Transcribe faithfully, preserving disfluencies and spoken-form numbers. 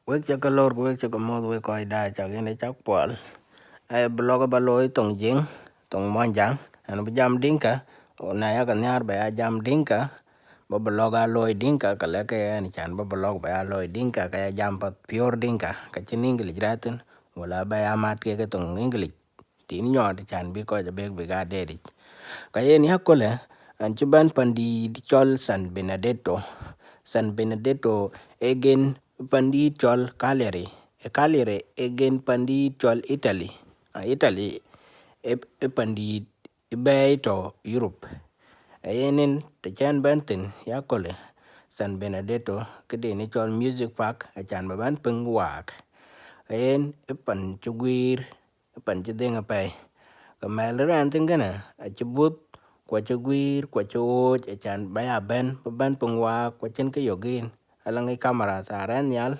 Wek cä ke lor ku wek cä ke moth, wek kɔc daai, cak yen ë cak puɔl. Ai, vlog ba looi thoŋ Jiëŋ, thoŋ Muɔnyjäŋ, ɣɛn bï jam Dinka, ku na yak nhiaar ba ya jam Dinka, ba vlog aa looi Dinka, ka lɛ̈k ke ɣɛn, can ba vlog ba ya looi Dinka, ka ya jam path pure Dinka, ka cïn English rɛ̈ɛ̈r thïn, wala ba ya mat kek thoŋ English. Tïn nyɔɔt, can bï kɔc abëk bïk aa deet yic. Ka yen ya köölë, ɣɛn cï bɛ̈n pandït cɔl San Benedetto. San Benedetto ee gen pandït cɔl Cagliari. Ë Cagliari ee gen pandït cɔl Italy. A Italy ee, ee pandït ë bɛ̈ɛ̈i tɔ̈ Europe. Ayen yen të cän bɛ̈n thïn ya köölë, San Benedetto, këden ë cɔl Music Park, acan ba bɛ̈n piŋ waak. Ayen ë pan cï guiir, ë pan cï dhëŋ apɛi. Ke mɛl rɛ̈ɛ̈r thïn kënë, acï buth, ku acï guiir, ku acï ɣooc, acan ba ya bɛ̈n, ba bɛ̈n piŋ waak, ku acïn kë yök yen. Ala ŋic kamera thaar rɛ̈ɛ̈r nhial,